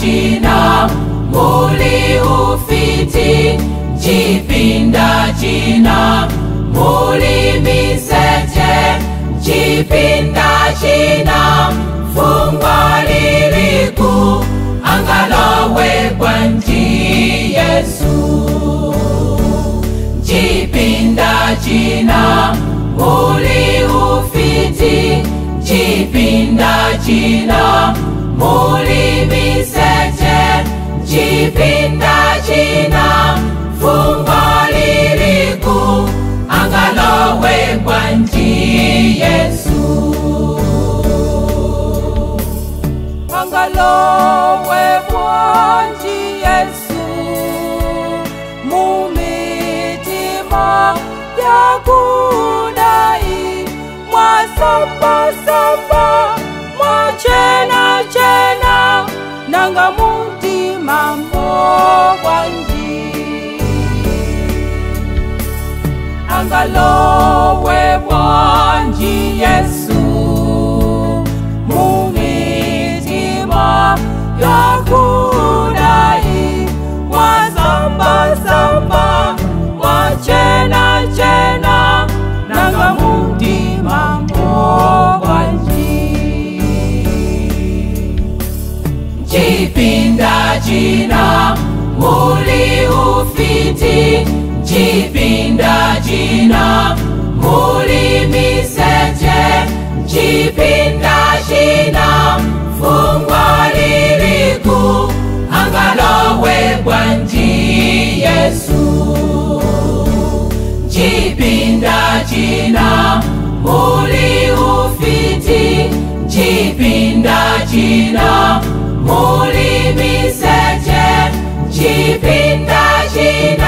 china muli ufiti, chipinda china muli miseche, chipinda china fungwa liliku angalowe bwanji Yesu. Chipinda china muli ufiti, chipinda china muli miseche, chipinda china fungwa liliku angalowe bwanji Yesu. Angalowe bwanji Yesu mumitima yakudai, mwasamba-samba mwachena-chena nanga mutima mobwanji. Angalowe bwanji Yesu mumitima yakudai, mwasamba-samba mwachena-chena nanga mutima mobwanji. Chipinda china muli ufiti, chipinda china muli miseche, chipinda china fungwa liliku angalowe bwanji Yesu. Chipinda china muli ufiti, chipinda china muli miseche, chipinda china.